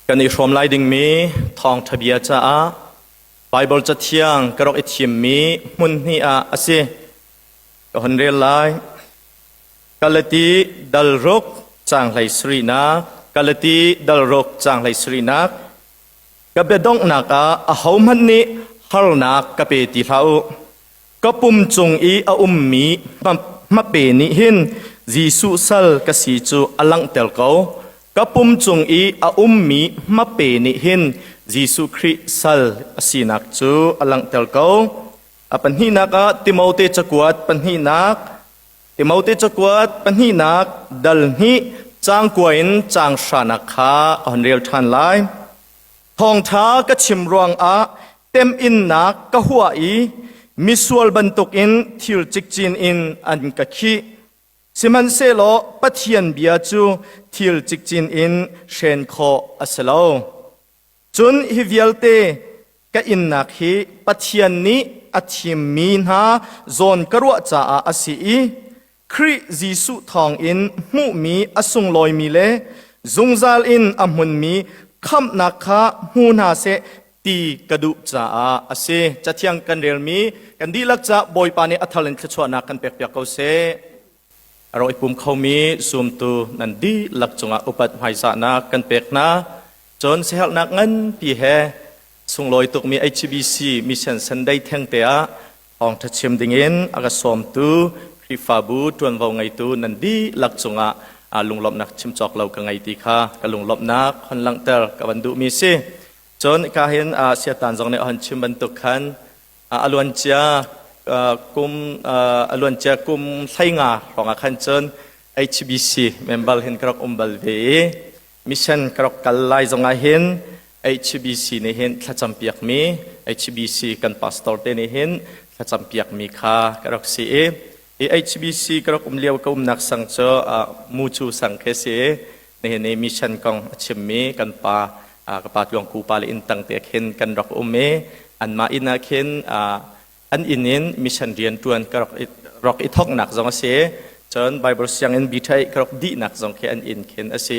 Kan i hrawm lai dingmi thawngṭha bia caah Baibal Cathiang ka rak i thimmi hmun hnih ah a si. Ka hun rel lai. Galati dal ruk caang hlei sarihnak, Galati dal ruk caang hlei sarihnak. Ka biadonghnak ah ahohmanh nih harnak ka pe ti hlah u. Ka pum cung i a ummi hmape nih hin Jesuh sal ka si cu a langhter ko. Ka pum cung i a ummi hmape nih hin Jesuh Khrih sal a sinak cu a langhter ko. A pahnihnak ah Timote cakuat pahnihnak Timote cakuat pahnihnak dal hnih caang kua in caang hranak kha ka hon rel ṭhan lai. Thawngṭha ka chim ruangah temhinnak ka huah i misual bantukin thil cikcin in an ka khih. Sihmanhsehlaw Pathian bia cu thil cikcin in hren khawh a si lo. Cun hi vialte ka innak hi Pathian nih a thimmi hna zawn ka ruah caah a si i Khrih Jesuh thawngin hmuhmi a sunglawimi le zungzal in a hmunmi khamhnak kha hmu hna seh ti ka duh caah a si. Cathiang kan relmi kan dihlak ca Bawipa nih a thar in thluachuahnak kan pekpiak ko seh. A rak i pum khomi zumtu nan dihlak cungah upat hmaizahnak kan pek hna. Cun siaherhnak nganpi he sunglawi tukmi HBC Mission Sunday thengte ah thawngṭha chim dingin a ka sawmtu Khrihfabu ṭuanvo ngeitu nan dihlak cungah lunglawmhnak chim cawk lo ka ngei ti kha ka lunglawmhnak hon langhter ka van duhmi si. Cun ka hin siatan zong nih a hon chim bantuk khan a luancia kum a luancia kum 15 hrawng ah khan cun HBC member hin ka rak um bal ve i mission ka rak kal lai zong ah hin HBC nih hin thlacam piakmi HBC kan pastor te nih hin thlacam piakmi kha ka rak si i hi HBC ka rak um lio ka umnak sang cu Mucu sang khi si i nihin i mission kong a chimmi kan pa ka pa Tluang Ku pa le inn tang te khin kan rak um i anmah inn ah khin an inn in mission rian ṭuan ka rak i thawknak zong a si. Cun Bible sianginn bithai ka rak dihnak zong khi an inn khin a si.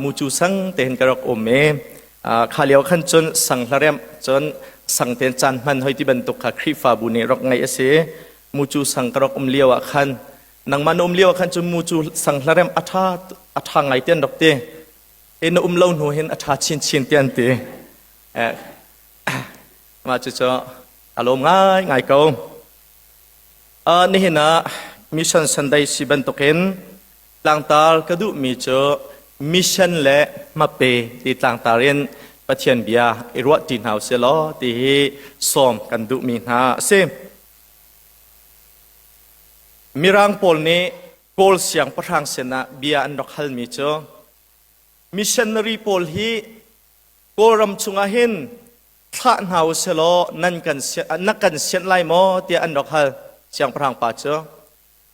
Mucu sang te hin ka rak um i kha lio khan cun sang hlaremh cun sang ten caan hman hoi ti bantuk kha Khrihfabu nih rak ngeih a si. Mucu sang ka rak um lio ah khan nangmah na um lio ah khan cun mucu sang hlaremh a ṭha a ṭha ngai ti an rak ti. E na um lo hnu hin a ṭha chinchin ti an ti. Mah cucu a lawm ngaingai ko. Nihin ah Mission Sunday si bantukin tlangtar ka duhmi cu mission le hmape ti tlangtar in Pathian bia i ruahṭi hna usih law ti hi sawm kan duhmi hna a si. Mirang pawl nih Kawl siangpahrang sinah bia an rak halmi cu missionary pawl hi Kawlram chungah hin thlah hna u selaw nan kan na kan sianh lai maw tiah an rak hal siangpahrang pa cu.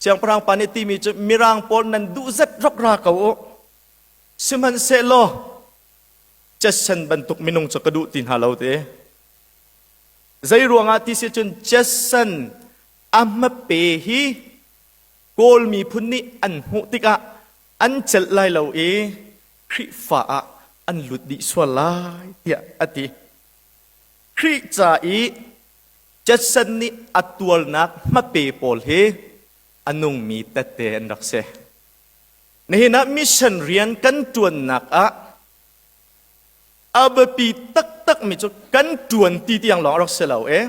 Siangpahrang pa nih timi cu Mirang pawl nan duh zet rak ra ko u. Sihmanhsehlaw Jetson bantuk minung cu ka duh ti hna lo ti. Zei ruangah ti si cun Jetson a hmape hi Kawl miphun nih an hmuh tikah an celh lai lo i Khrihfa ah an lut dih sual lai tiah a ti. Khrih ca i Judson nih a tualnak hmape pawl hi a nungmi tette an rak si. Nihin ah mission rian kan ṭuannak ah a biapi taktakmi cu kan ṭuan ti tiang lawng a rak si lo i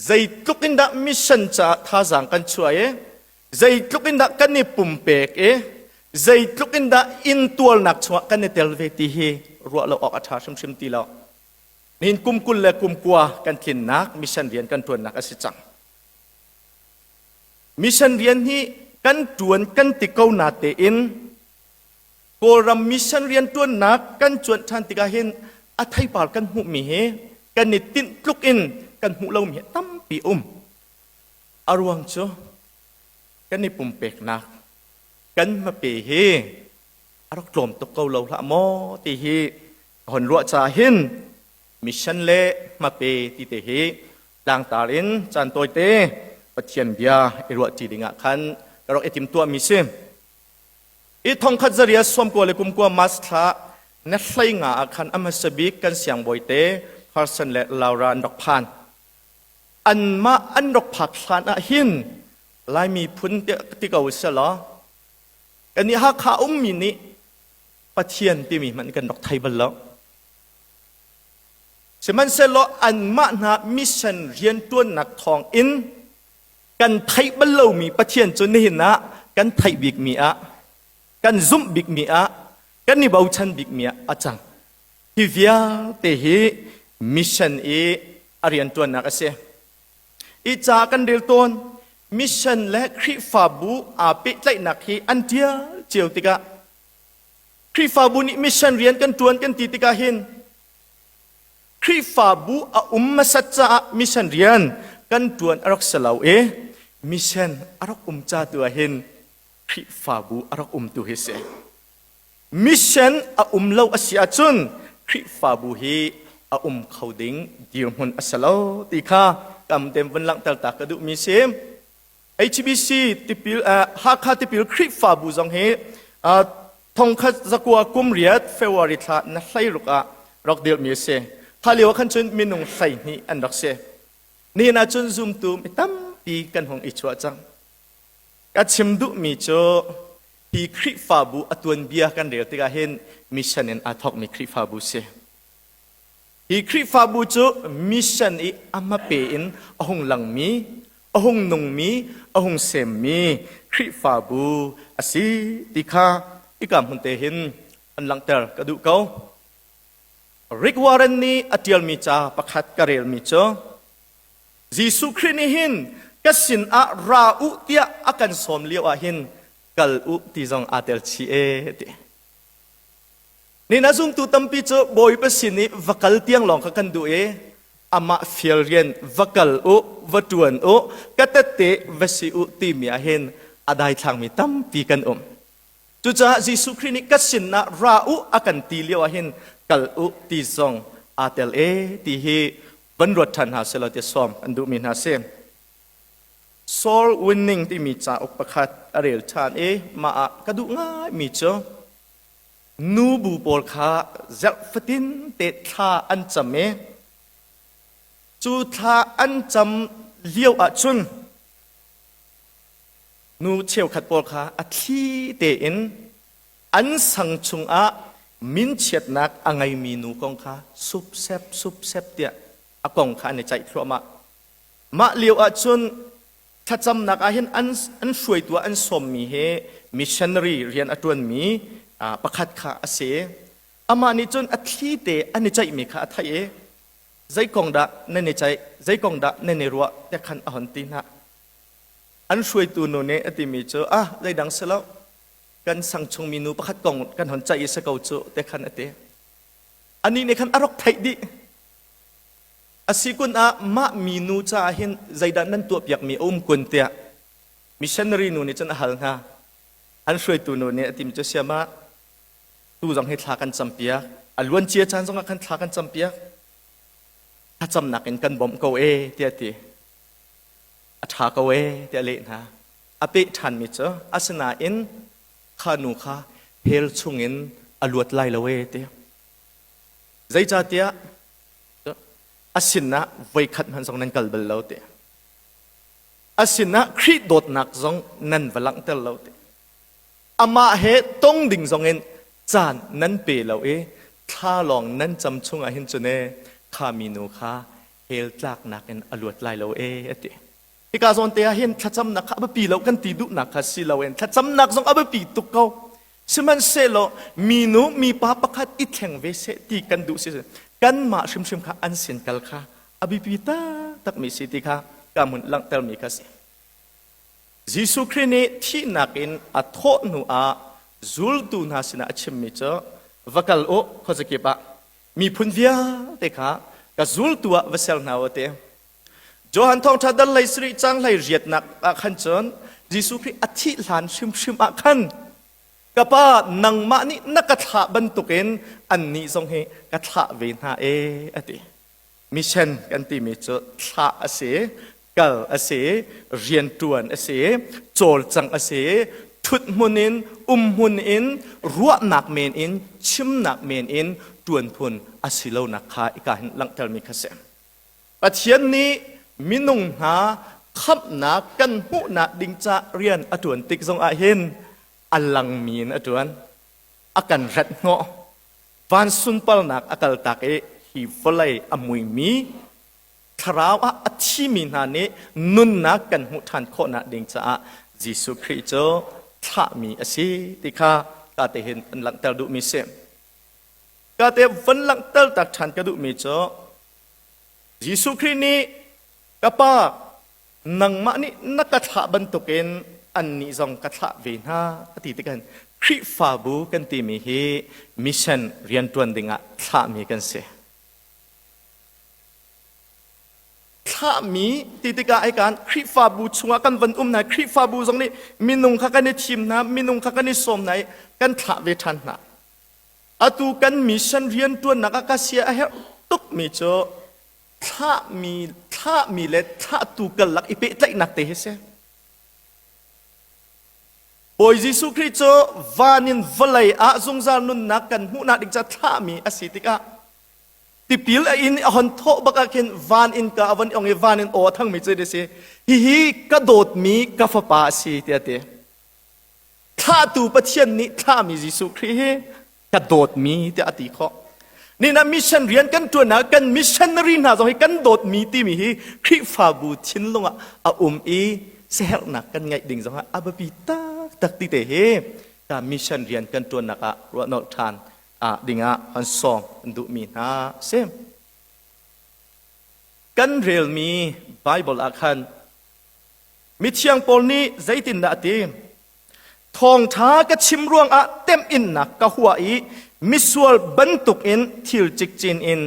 zeitluk in dah mission caah thazaang kan chuah i zeitluk in dah kan i pumpek i zeitluk in dah intualnak chungah kan i tel ve ti hi ruah lo awk a ṭha hrimhrim ti lo. Nihin kum 20 le kum 9 kan tlinnak mission rian kan ṭuannak a si cang. Mission rian hi kan ṭuan kan ti ko na tein Kawlram mission rian ṭuannak kan cuanh ṭhan tikah hin a theipar kan hmuhmi hi kan i tinh tluk in kan hmuh lomi hi tampi um. A ruang cu kan i pumpeknak kan hmape hi a rak tlawm tuk ko lo hlah maw ti hi hon ruah caah hin mission le hmape ti te hi tlangtar in caan tawite Pathian bia i ruah ṭi dingah khan ka rak i timtuahmi si. I 1999 March thla Na hlei nga ah khan a hmasa bik kan siangbawite Carson le Laura an rak phan. Anmah an rak phak hlan ah hin Laimi phun ti ko selaw kan i Hakha ummi nih Pathian timi hmanh kan rak thei bal lo. Sihmanhsehlaw anmah hna mission rianṭuannak thawng in kan theih bal lomi Pathian cu nihin ah kan theih bikmi ah kan zumh bikmi ah kan i bochan bikmi ah a cang. Hi vialte hi mission i a rianṭuannak a si. I ca kan rel tawn mission le Khrihfabu aa pehtlaihnak hi an ṭial cio tikah Khrihfabu nih mission rian kan ṭuan kan ti tikah hin Khrihfabu a um hmasat caah mission rian kan ṭuan a rak si lo i mission a rak um ca tu ah hin Khrihfabu a rak um tu hi si. Mission a um lo a si ahcun Khrihfabu hi a um kho ding dirhmun a si lo ti kha kam tem vun langhter ta ka duhmi si. HBC tipil Hakha tipil Khrihfabu zong hi thongkhat zakua kum riat February thla na hleiruk ah rak dirhmi a si. Kha lio ah khan cun minung 12 an rak si. Nihin ah cun zumtu mi tampi kan hung i chuah cang. Ka chim duhmi cu hi Khrihfabu a tuanbia kan rel tikah hin mission in aa thawkmi Khrihfabu si. Hi Khrihfabu cu mission i a hmape in a hung langmi, a hung nungmi, a hung semmi Khrihfabu a si ti kha hika hmun te hin an langhter ka duh ko. Rick Warren nih a ṭialmi ca pakhat ka relmi cu Jesuh Khrih nih hin ka sin ah ra u tiah a kan sawm lio ah hin kal u ti zong aa tel chih ee ti. Ni na zumtu tampi cu Bawipa sin i va kal tiang lawng kha kan duh i amah fial rian va kal u, va ṭuan u, ka tette va si u timi ah hin a daithlangmi tampi kan um. Cucaah Jesuh Khrih nih ka sinah ra u a kan ti lio ah hin kal u ti zong aa tel e ti hi van ruat ṭhan hna selaw ti sawm an duhmi hna si. Soul Winning timi cauk pakhat a rel ṭhan i mah ah ka duh ngaimi cu nubu pawl kha zarh fatin te thla an cam i cu thla an cam lio ahcun nu cheukhat pawl kha a thli tein an sang chungah minchiatnak a ngeimi nu kong kha supsep supsep tiah a kong kha an i ceih thluahmah. Mah lio ahcun thlacamnak ah hin an, an hruaitu ah an sawmmi hi missionary rian a ṭuanmi pakhat kha a si. Amah nih cun a thli te an i ceihmi kha a theih i zei kong dah nan i ceih, zei kong dah nan i ruah tiah khan a hon ti hna. An hruaitu nu nih a timi cu ah zeidang si lo kan sang chungmi nu pakhat kong kan hon ceih i si ko cu te khan a ti. Anih nih khan a rak theih dih. A si kun ah mah minu caah hin zeidah nan tuahpiakmi a um kun tiah missionary nu nih cun a hal hna. An hruaitu nu nih a tim cu siam ah tu zong hi thla kan campiak. A luancia caan zongah khan thla kan campiak. Thlacamnak in kan bawmh ko e tiah a ti. A ṭha ko e tiah a leh hna. A peh ṭhanmi cu asinain kha nu kha hell chungin a luat lai lo e ti. Zeicahtiah a sinah voikhat hmanh zong nan kal bal lo ti. A sinah Khrih dawtnak zong nan va langhter lo ti. Amah he tong ding zongin caan nan pe lo i thla lawng nan cam chungah hin cun e kha minu kha hell tlaknak in a luat lai lo e a ti. Hika zawn te ah hin thlacamnak kha a biapi lo kan ti duhnak kha si loin thlacamnak zong a biapi tuk ko. Sihmanhsehlaw minu mipa pakhat i thleng ve seh ti kan duh si kanmah hrimhrim kha an sin kal kha a biapi taktakmi si ti kha ka mun langhtermi kha si. Jesuh Khrih nih thihnak in a thawh hnu ah zultu hna sinah a chimmi cu va kal u khuazakip ah miphun vialte kha ka zultu ah va ser hna u ti. Johan thawngṭha dal lei sarih cang hlei riatnak ah khan cun Jesuh Khrih a thih hlan hrimhrim ah khan ka pa nangmah nih na ka thlah bantukin annih zong hi ka thlah ve hna e a ti. Mission kan timi cu thlah a si, kal a si, rianṭuan a si, cawlcangh a si, Ṭhut hmun in, um hmun in, ruahnak men in, chimnak men in ṭuan phun a si lonak kha ika hin langhtermi kha si. Pathian nih minung hna khamhnak kan hmuhnak ding ca rian a ṭuan tik zongah hin a langmi in a ṭuan. A kan rat hnawh. Van sunparnak a kaltak i hi vawlei a muimi thlarau ah a thimi hna nih nunnak kan hmuh ṭhan khawhnak ding caah Jesuh Khrih cu thlahmi a si ti kha ka te hin an langhter duhmi si. Ka te van langhter tak ṭhan ka duhmi cu Jesuh Khrih nih ka Pa nangmah nih na ka thlah bantukin annih zong ka thlah ve hna a ti tikah Khrihfabu kan timi hi mission rianṭuan dingah thlahmi kan si. Thlahmi ti tikah ai kan Khrihfabu chungah kan van um hna Khrihfabu zong nih minung kha kan i thim hna minung kha kan i sawm hna i kan thlah ve ṭhan hna. Atu kan mission rianṭuannak ah ka sia a herh tukmi cu thlahmi thlahmi le thlahtu karlak i pehtlaihnak te hi si. Bawi Jesuh Khrih cu van in vawlei ah zungzal nunnak kan hmuhnak ding ca thlahmi a si tikah tipil a in a hon thawh bak ah khin van in ka a von ong i van in aw a thangmi cu a si. Hihi ka dawtmi ka fapa a si tiah a ti. Thlahtu Pathian nih thlahmi Jesuh Khrih hi ka dawtmi tiah a ti khawh. Nina mission rian kan ṭuan ah kan missionary hna zong hi kan dawtmi timi hi Khrihfabu thinlung ah a um i siaherhnak kan ngeih ding zong ah a biapi taktak ti te hi ka mission rian kan ṭuannak ah ruahnolh ṭhan ah dingah an sawm an duhmi hna a si. Kan relmi Bible ah khan mithiang Paul nih zeitindah a ti? Thawngṭha ka chim ruangah temhinnak ka huah i misual bantukin thil cikcin in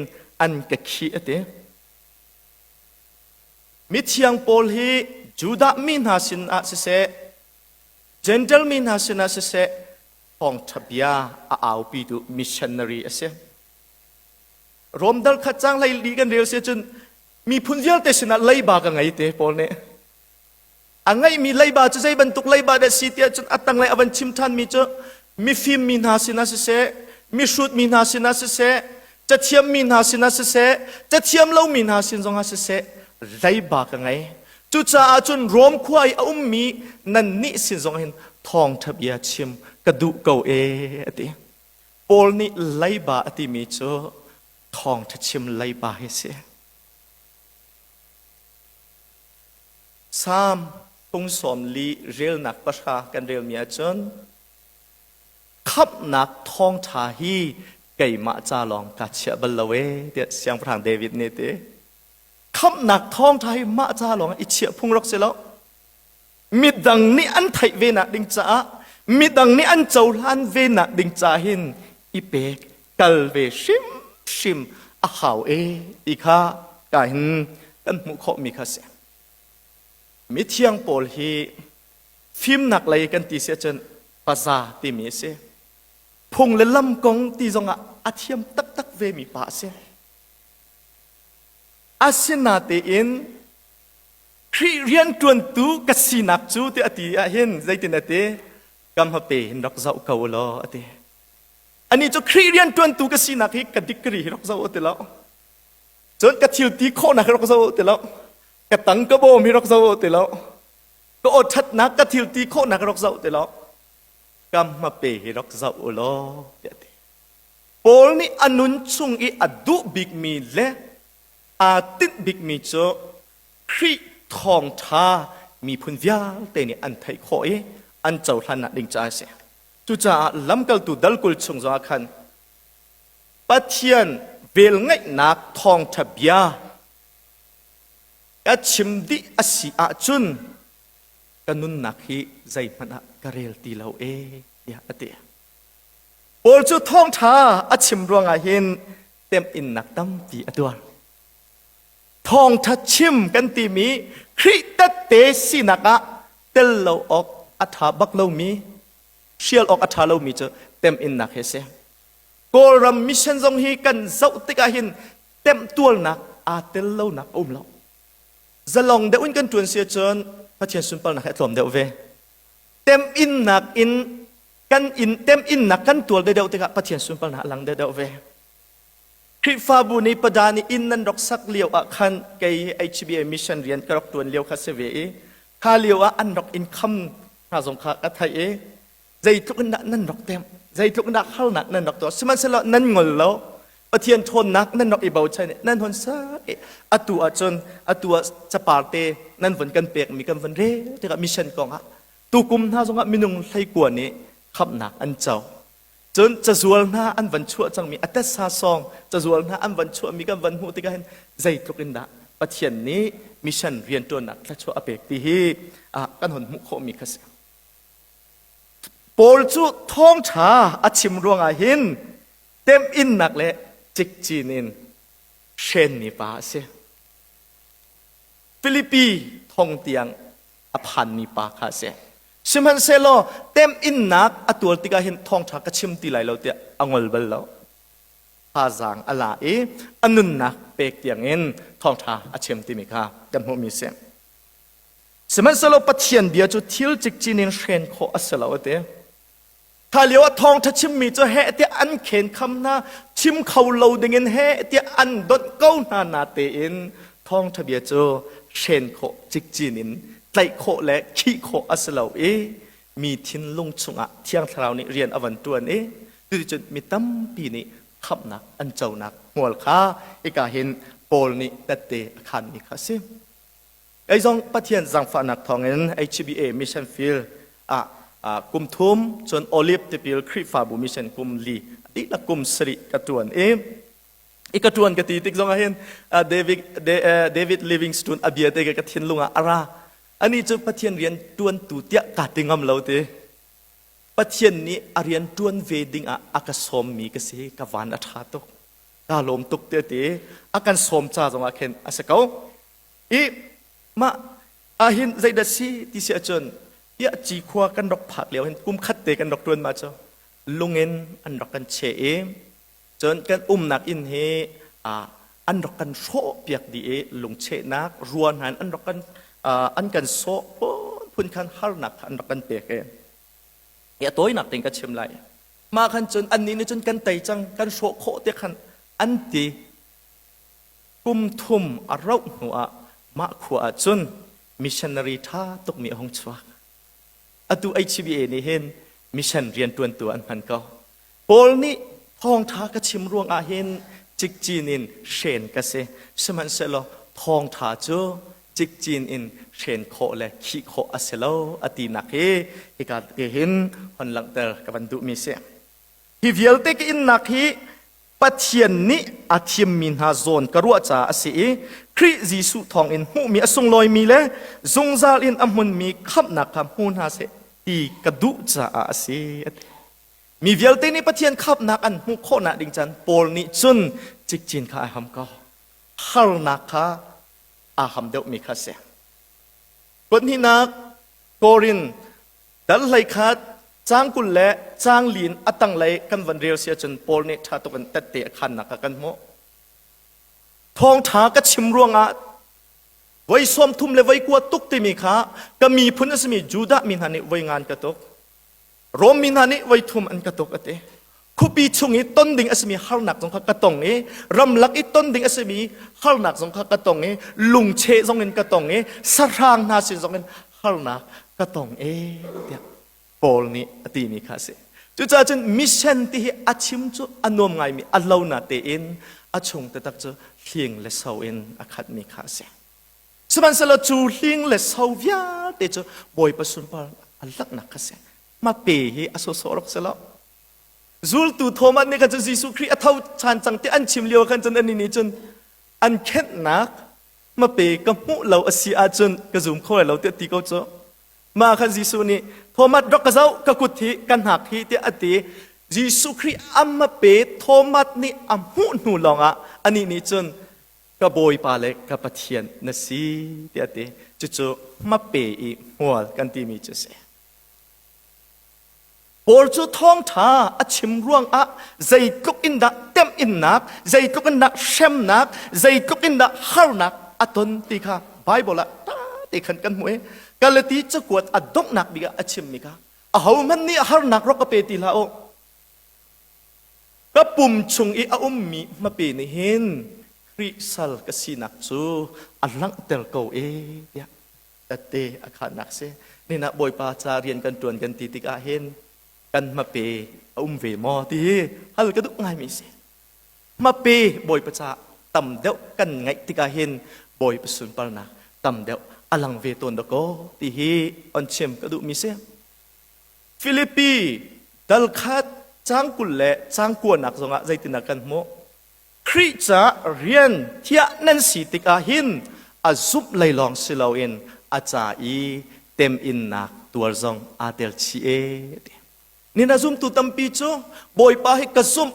an ka khih a ti. Mithiang Paul hi Judah mi hna sinah siseh, Gentle mi hna sinah siseh, thawngṭha bia a aupitu missionary a si. Rom dal khat cang hlei li kan rel si cun miphun vialte sinah leiba ka ngei te Paul nih. A ngeihmi leiba cu zei bantuk leiba dah si tiah cun a tanglei a van chim ṭhanmi cu mifim mi hna sinah siseh, mihrut mi hna sinah siseh, cathiam mi hna sinah siseh, cathiam lomi hna sin zongah siseh, leiba ka ngei. Cucaah cun Rom khua i a ummi nannih sin zong hin thawngṭha bia chim ka duh ko ee a ti. Paul nih leiba a timi cu thawngṭha chim leiba hi a si. Salm phung 40 relnak 9 kan relmi ahcun khamhnak thawngṭha hi keimah ca lawng kaa chiah bal lo ee tiah Siangpahrang David nih a ti. Khamhnak thawngṭha hi mah ca lawng i chiah phung rak si lo. Midang nih an theih ve nak ding caah midang nih an cohlan ve nak ding ca hin i pek kal ve hrimhrim a hau e ti kha ka hin kan hmuh khawhmi kha si. Mithiang pawl hi fimnak lei kan ti si ahcun paza timi a si. Phung le lam kong ti zongah a thiam taktak vemi pa a si. Asinatein Khrih rianṭuantu ka sinak cu ti a ti ahhin zeitin a ti? Ka hmape hin rak zoh ko law a ti. Anih cu Khrih rianṭuantu ka sinak hi ka degree hi rak zoh ti lo. Cun ka thil ti khawhnak hi rak zoh ti lo. Ka tang ka bawm hi rak zoh ti lo. Ka aw ṭhatnak ka thil ti khawhnak hi rak zoh ti lo. Ka hmape hi rak zoh u law tiah a ti. Paul nih a nun chung i a duh bikmi le aa tinh bikmi cu Khrih thawngṭha miphun vialte nih an theih khawh i an cohlannak ding caah a si. Cucaah lamkaltu dal 20 chung zongah khan Pathian velngeihnak thawngṭha bia ka chim dih a si ahcun ka nunnak hi zeihmanh ah ka rel ti lo ee tiah a ti. Paul cu thawngṭha a chim ruangah hin temhinnak tampi a tuar. Thawngṭha chim kan timi Khrih tette sinak ah tel lo awk a ṭha bak lomi, hrial awk a ṭha lomi cu temhinnak hi a si. Kawlram mission zong hi kan zoh tikah hin temtualnak aa tel lonak a um lo. Zalong deuh in kan ṭuan si ahcun Pathian sunparnak hi a tlawm deuh ve. Temhinnak in kan in temhinnak kan tual deuh tikah Pathian sunparnak a lang deuh ve. Khrihfabu nih pada nih inn nan rak sak lio ah khan kei HBA mission rian ka rak tuan lio kha si ve i kha lio ah an rak in kham hna zong kha ka theih i zeitluk in dah nan rak temh, zeitluk in dah harnak nan rak tuah, sihmanhsehlaw nan ngol lo. Pathian ṭhawnnak nan rak i bochan i nan hun sak i atu ahcun atu ah capar te nan vun kan pekmi kan vun rel tikah mission kong ah tukum hna zongah minung 19 nih khamhnak an co. Cun cazual hna an van chuah cangmi a tessa song cazual hna an van chuahmi kan van hmuh tikah hin zeitluk in dah Pathian nih mission rianṭuannak thluachuah a pek ti hi kan hun hmuh khawhmi kha si. Paul cu thawngṭha a chim ruangah hin temhinnak le cikcin in hrenmi pa a si. Filipi thong tiang a phanmi pa kha a si. Sihmanhsehlaw temhinnak a tuar tikah hin thawngṭha ka chim ti lai lo tiah a ngol bal lo. Thazaang a la i a nunnak pek tiangin thawngṭha a chim timi kha kan hmuhmi a si. Sihmanhsehlaw Pathian bia cu thil cikcin in hren khawh a si lo a ti. Kha lio ah thawngṭha chimmi cu heh tiah an khenkham hna, chim kho lo dingin heh tiah an donh ko hna na tein thawngṭha bia cu hren khawh cikcin in tlaih khawh le khih khawh a si lo i mi thinlung chungah Thiang Thlarau nih rian a van ṭuan i cuticun mi tampi nih khamhnak an conak hmual kha hika hin Paul nih tette a khanmi kha a si. Kei zong Pathian zaangfahnak thawngin HBA mission field ah kum thum cun Olive tipil Khrihfabu mission kum li dihlak kum sarih ka ṭuan i i ka ṭuan ka ti tik zong ah hin David, David Livingstone a bia te ka thinlung ah a ra. Ani cu Pathian rian ṭuantu tiah kaa ti ngam lo ti. Pathian nih a rian ṭuan ve ding ah a ka sawmmi ka si, ka van a ṭha tuk. Kaa lawm tuk te ti. A kan sawm ca zong ah khin a si ko. I mah ahhin zeidah si ti si ahcun tiah cikhua kan rak phak lio hin kum khat te kan rak ṭuan ma cu lungin an rak kan cheh i cun kan umnak inn hi an rak kan hrawh piak dih i lungchehnak rua hna in an rak kan an kan sawh phun khan harnak kha an rak kan pek i i a tawinak tein ka chim lai. Mah khan cun annih nih cun kan tei cang, kan hrawh khawh te khan an ti. Kum thum a rauh hnuah mah khua ah cun missionary ṭha tukmi a hung chuak. Atu HBA nih hin mission rianṭuantu an hman ko. Paul nih thawngṭha ka chim ruangah hin cikcin in hren ka si. Sihmanhsehlaw thawngṭha cu cikcin in hren khawh le khih khawh a si lo a tinak hi hika te hin hon langhter ka van duhmi si. Hi vialte ka innak hi Pathian nih a thimmi hna zawn ka ruah caah a si i Khrih Jesuh thawngin hmuhmi a sunglawimi le zungzal in a hmunmi khamhnak kha hmu hna seh ti ka duh caah a si. Mi vialte nih Pathian khamhnak an hmuh khawhnak ding caan Paul nih cun cikcin kha ai ham ko. Harnak kha aa ham deuhmi kha a si. Kuathnihnak Korin Dal 11 caang 20 le caang lin a tanglei kan van rel si ahcun Paul nih ṭha tuk in tette a khannak kha kan hmuh. Thawngṭha ka chim ruangah voi 30 le voi 90 tuk timi kha ka miphun a simi Judah mi hna nih voi ngan ka tuk. Rom mi hna nih voi thum an ka tuk a ti. Khuapi chung i ton ding a simi harnak zong kha ka tong i ramlak i ton ding a simi harnak zong kha ka tong i lungcheh zong in ka tong i sahrang hna sin zong in harnak ka tong e tiah Paul nih a timi kha a si. Cucaah cun mission ti hi a chim cu a nuam ngaimi a lo na tein a chung taktak cu hling le so in a khatmi kha a si. Sihmanhsehlaw cu hling le so vialte cu Bawipa sunpar a laknak kha a si. Hmape hi a sawsawh rak si lo. Zultu Thomas nih khan cun Jesuh Khrih a tho ṭhan cang ti an chim lio khan cun annih nih cun an khenhnak hmape ka hmuh lo a si ahcun ka zum kho lai lo tiah ti ko cu. Mah khan Jesuh nih Thomas rak ka zoh, ka kut hi ka hnak hi tiah a ti. Jesuh Khrih a hmape Thomas nih a hmuh hnu lawngah anih nih cun ka Bawipa le ka Pathian na si tiah a ti. Cucu hmape i hmual kan timi cu a si. Paul cu thawngṭha a chim ruangah zeitluk in dah temhinnak, zeitluk in dah hremnak, zeitluk in dah harnak a ton ti kha Baibal ah ṭha te khan kan hmuh i. Galati cakuat a donghnak bik ah a chimmi kha ahohmanh nih harnak rak ka pe ti hlah u. Ka pum chung i a ummi hmape nih hin Khrih sal ka sinak cu a langhter ko e tiah tette a khannak si. Nina Bawipa ca rian kan ṭuan kan ti tikah hin kan hmape a um ve maw ti hi hal ka duh ngaimi si. Hmape Bawipa ca tam deuh kan ngaih tikah hin Bawipa sunparnak tam deuh a lang ve tawn dakaw ti hi on chim ka duhmi si. Filipi dal khat cang 20 le cang kuanak zongah zeitindah kan hmuh? Khrih ca rian thiah nan si tikah hin a zumh lei lawng si loin a ca i teminnak tuar zong aa tel chih e ti. Nina zumtu tampi cu Bawipa hi ka zumh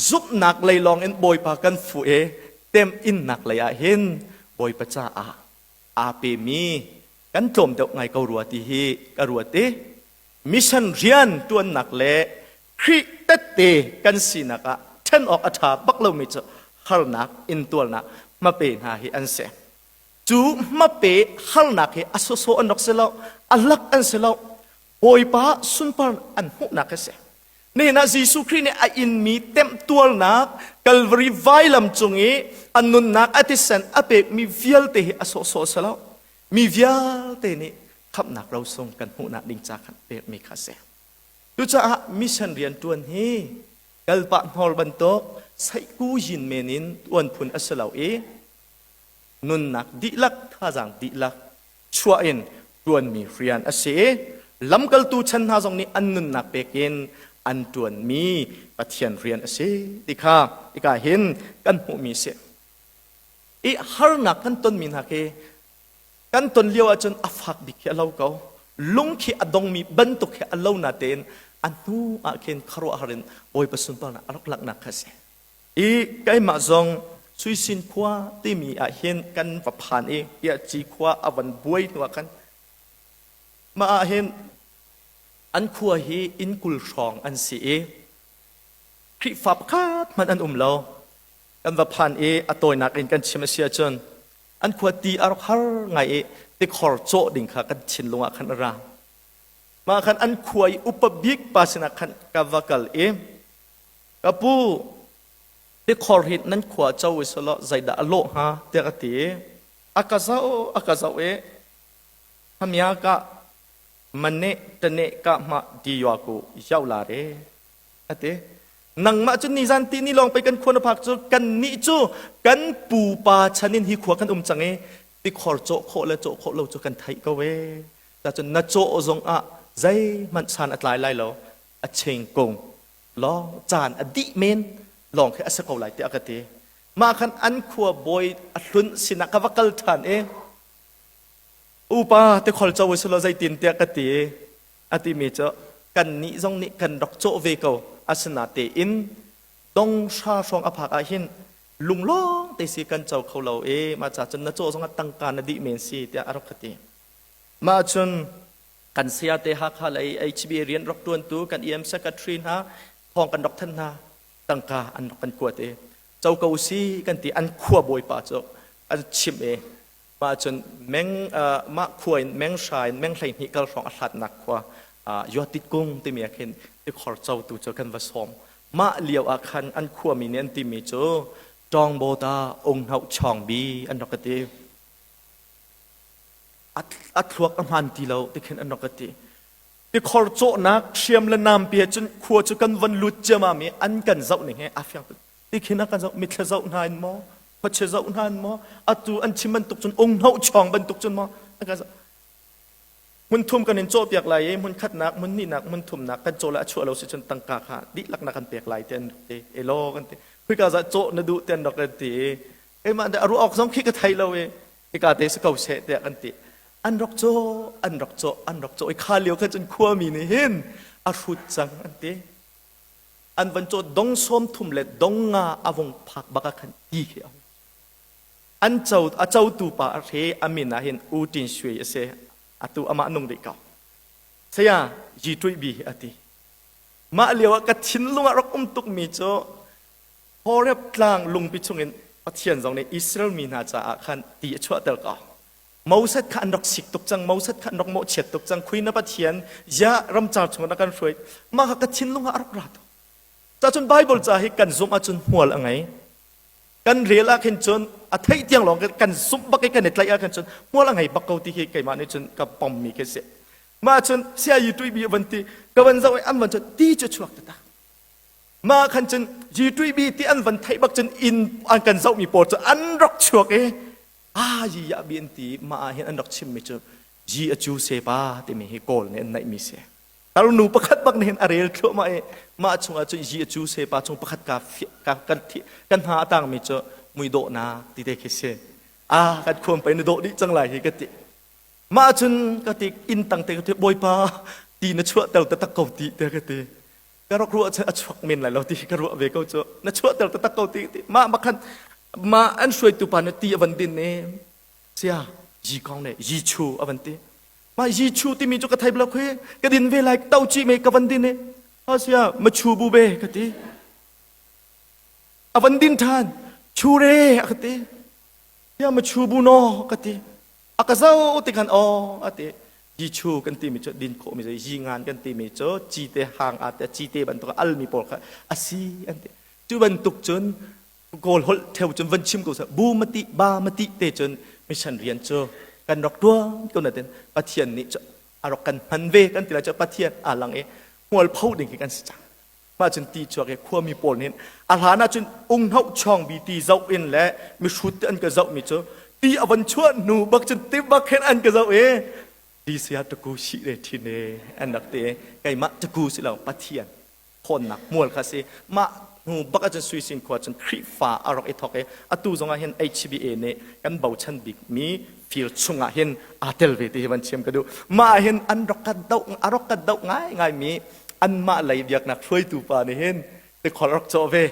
zumhnak lei lawng in Bawipa kan fuh e teminnak lei ah hin Bawipa caah aa pemi kan tlawm deuh ngai ko rua ti hi ka ruat i mission rian tuannak le Khrih tette kan sinak ah ṭhen awk a ṭha bak lomi cu harnak intuarnak hmape hna hi an si. Cu hmape harnak hi a sawsawh an rak si lo, a lak an si lo. Bawipa sunpar an hmuhnak a si. Nihin ah Jesuh Khrih nih a inmi temhtuarnak Calvary vailam cung i a nunnak a thisen a pekmi vialte hi a sawhsawh si lo. Mi vialte nih khamhnak rosung kan hmuhnak ding ca khan pekmi kha a si. Cucaah mission rian ṭuan hi kalpah hnawr bantuk saihku yin men in ṭuan phun a si lo i nunnak dihlak thazaang dihlak chuah in ṭuanmi rian a si i lamkaltu chan hna zong nih an nunnak pek in an ṭuanmi Pathian rian a si ti kha hika hin kan hmuhmi a si. I harnak kan tonmi hna khi kan ton lio ahcun a fak bik khi a lo ko. Lung khi a dongmi bantuk khi a lo natein a hnu ah khin khuaruahhar in Bawipa sunparnak a rak langhnak kha a si. I keimah zong Suisin khua timi ah hin kan va phan i Piahci khua a van buai hnu ah khan mah ah hin an khua hi inn 20 hrawng an si i Khrihfa pakhat hmanh an um lo. Kan va phan i a tawinak in kan chim a si ahcun an khua ti a rak har ngai i tikhor cawh ding kha kan thinlung ah khan a ra. Mah khan an khua i upa bik pa sinah khan ka va kal i ka pu tikhor hi nan khua co i selaw zeidah a lawh hnga tiah ka ti i a ka zoh a ka zoh i hamia ka mane tane ka ma di yua ku yau la re a ti. Nangmah cu nizan ti ni lawng pei kan khua na phak cu kan nih cu kan pupa chan in hi khua kan um cang i tikhor cawh khawh le cawh khawh lo cu kan theih ko e. Cun na cawh zong ah zeihmanh san a tlai lai lo a chengkung lawng caan a dih men lawng khi a si ko lai tiah ka ti. Mah khan an khua bawi a hlun sinah ka va kal ṭhan i upa tikhol co u silo zeitin tiah ka ti. A timi cu kannih zong nih kan rak cawh ve ko. Asinatein dong hra hrawng a phak ah hin lunglawng te si kan co kho lo i mah ca cun na cawh zong ah tangka na dih men si tiah a rak ka ti. Mah cun kan sayate Hakha lei HBA rian rak ṭuantu kan EM secretary hna thawng kan rak thanh hna tangka an rak kan kuat i co ko si kan ti an khua bawipa cu an chimh i Mah cun meng mah khua in meng hra in meng 12 kal hrawng a hlatnak khua Yotit kung timi ah khin tikhor cotu cu kan va sawm. Mah lio ah khan an khuami nih an timi cu Tawngbaw Unghnauh Chawngbi an rak ka ti. A thluak a hmaan ti lo ti khin an rak ka ti. Tikhor cawhnak hriam le nampi he cun khua cu kan van lut ciamam i an kan zoh ning he aa fiang tuk. Tikhin a kan zoh mithla zoh hna in maw khuachia zoh hna in maw atu an chim bantuk cun unghnauh chawng bantuk cun maw an kan zoh hmun thum kan in cawhpiak lai i hmun khatnak hmun hnihnak hmun thumnak kan caw le a chuah lo si cun tangka kha dihlak na kan pek lai ti an ti elaw kan ti khika za cawh na duh ti an rak kan ti keimah a ruah awk zong khi ka thei lo i hika te si ko seh tiah kan ti an rak caw an rak caw an rak caw i kha lio khan cun khuami nih hin a hrut cang an ti An van caw dong 30 le dong nga a vung phak bak ah khan ti khi a hung. An co a cotu pa a hre a min ah hin U Tin Shui a si. Atu amah nung rih ko. Saya Yi Tui Bi a ti. Mah lio ah ka thinlung ah rak um tukmi cu Horeb tlang lungpi chungin Pathian zong nih Israel mi hna caah khan ti a chuahter ko. Moses kha an rak sik tuk cang, Moses kha an rak mawhchiat tuk cang. Khui na Pathian, ziah ramcar chung na kan hruai. Mah kha ka thinlung ah a rak ra tuk. Cacun Bible ca hi kan zumh ahcun hmual a ngei. Kan rel ah khin cun a theih tiang lawng kan zumh bak i kan i tlaih ah khin cun hmual a ngei bak ko ti hi keimah nih cun ka pommi khi si. Mah cun sia yi tui bi van ti ka van zoh i an van cun ti cu chuak taktak. Mah khan cun yi tui bi ti an van theih bak cun inn an kan zohmi pawl cu an rak chuak i a yi ya bi an ti mah ah hin an rak chimmi cu yi a cu se pa timi hi kawl nih an naihmi si. Tarnu pakhat bak nih hin a rel thluahmah i mah chungah cun yi a cu se pa chung pakhat ka kan kan hna a tangmi cu muidawhnak ti te khi si. A kan khuam pei na dawh dih cang lai hi ka ti. Mah cun ka ti inn tang te ka ti Bawipa ti na chuahter taktak ko ti te ka ti. Ka rak ruah cun a chuak men lai lo ti ka ruah ve ko cu. Na chuahter taktak ko ti ti. Mah makhan mah an hruaitu pa nih ti a van din i sia yi kong ne yi chu a van ti. Mah yi chu timi cu ka thei bal khi ka din ve lai to chi me ka van din i ha sia ma chu bu be ka ti. A van din than chu re a ka ti. Sia ma chu bu no ka ti. A ka zoh ti khan aw a ti. Yi-chu kan timi cu din khawhmi cu yi ngan kan timi cu cite hang aa te cite bantuk almi pawl kha a si an ti. Cu bantuk cun Kawl holh theo cun van chim ko seh bu mati ba mati te cun mission rian cu kan rak tuan ko na tin Pathian nih cu a rak kan hman ve kan ti lai cu Pathian aa lang i hmual pho ding khi kan si cang. Mah cun ti chuak i khuami pawl nih a hlan ah cun unghnauh chawng bi ti zoh in le mihrut te an ka zoh mi cu ti a van chuah hnu bak cun ti bak khin an ka zoh i ti sia taku si re thin e an rak ti keimah taku si lo Pathian thawnnak hmual kha si mah hnu bak ahcun suisin khua cun Khrihfa a rak i thawk i atu zongah hin HBA nih kan bochan bikmi fir chungah hin aa tel ve ti hi van chim ka duh mah hin an rak ka doh a rak ka doh ngai ngai mi anmah lei biaknak hruaitu pa nih hin tikhol rak cawh ve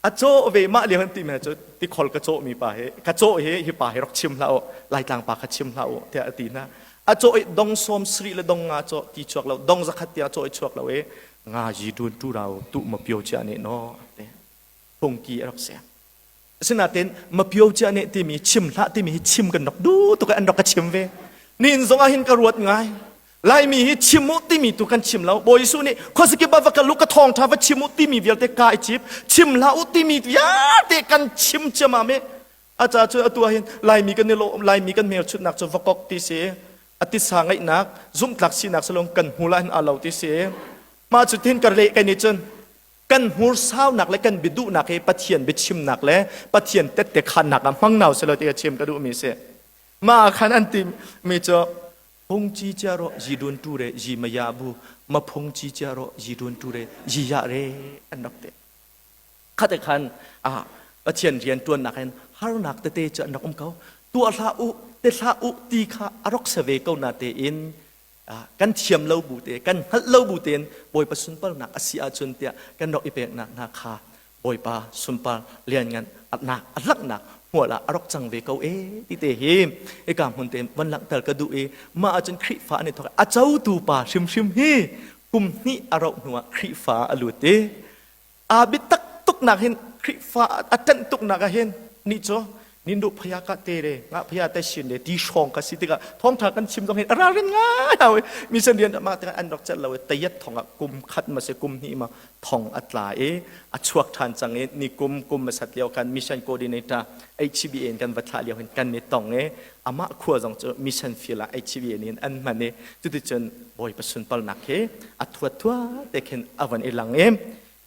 a cawh ve mah lio han ti mi cu tikhol ka cawh mi pa hi ka cawh hi hi pa hi rak chim hlah u laitlang pa kha chim hlah u tiah a ti hna a cawh i dong sawm sri le dong nga cawh ti chuak lo dong zakhat tiang cawh i chuak lo i nga yi dun tu rau tu ma pio chia nih no te phungki a rak si Asinain mapio cia nih timi chim hlah timi hi chim kan rak duh tuk an rak ka chim ve. Nihin zong ah hin ka ruat ngai. Laimi hi chim u timi tu kan chim lo. Bawi Jesuh nih khuazakip ah va kal u ka thawngṭha va chim u timi vialte ka i cip. Chim hlah u timi vialte kan chim ciamam i a ca cu atu ah hin Laimi kan i lawm Laimi kan hmelchunhnak cu vakok ti si a titsa ngeihnak zumhtlak sinak salong kan hmul ah hin aa lo ti si mah cu tin ka leh kai nih cun Kan hmursaunak le kan biaduhnak hi Pathian biachimnak le Pathian tette khannak ah hmang hna usih ti ka chim ka duhmi si. Mah ah khan an timi cu phung ci cia ro yi dun tu re yi ma ya bu ma phung ci cia ro yi dun tu re yi ya re an rak ti. Khate khan ah Pathian rian tuannak hin harnak tete cu an rak um ko. Tuah hlah u, te hlah u ti kha a rak se ve ko na tein kan thiam lo bu te kan hngalh lo bu tein Bawipa sunparnak a si ahcun tiah kan rak i peknak hna kha Bawipa sunpar lianngan nak a langhnak hmual ah a rak cang ve ko e ti te hi hika hmun te van langhter ka duh i mah ahcun Khrihfa an i thawk a cotu pa hrimhrim hi kum hnih a rauh hnuah Khrihfa a lut i aa biatak tuknak hin Khrihfa a ṭanh tuknak ah hin ni cu nindu phaya ka te re nga phaya te sin le ti hrawng ka si tikah thawngṭha kan chim zong hin a ralrin ngai hau i mission rian mah tikah an rak celh lo i tayat thong ah kum khat ma se kum hnih ma thong a tla i a chuak ṭhan cang i ni kum kum ma sat lio khan mission coordinator HBA in kan va thlah lio hin kan ni tong i amah khua zong cu mission field ah HBA in an hman i cuticun Bawipa sunparnak hi a thuat thuat te khin a van i lang i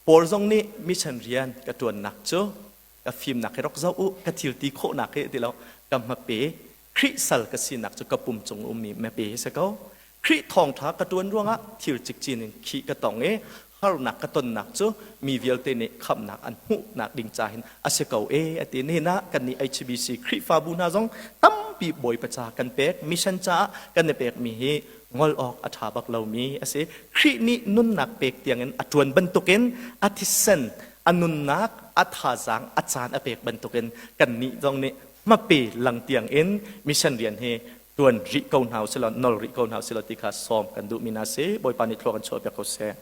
Paul zong nih mission rian ka ṭuannak cu ka fimnak hi rak zoh u ka thil ti khawhnak hi ti lo ka hmape Khrih sal ka sinak cu ka pum cung ummi hmape hi si ko Khrih thawngṭha ka ṭuan ruangah thil cikcin in khih ka tong i harnak ka tonnak cu mi vialte nih khamhnak an hmuhnak ding ca hin a si ko e a ti nihin ah kannih HBC Khrihfabu hna zong tampi Bawipa ca kan pek mission caah kan i pekmi hi ngol awk a ṭha bak lomi a si Khrih nih nunnak pek tiangin a ṭuan bantukin a thisen a nunnak a thazaang a caan a pek bantukin kannih zong nih hmape lang tiangin mission rian hi ṭuan rih ko hna usih law nol rih ko hna usih law ti kha sawm kan duhmi hna si Bawipa nih thlua kan chuahpiak ko seh.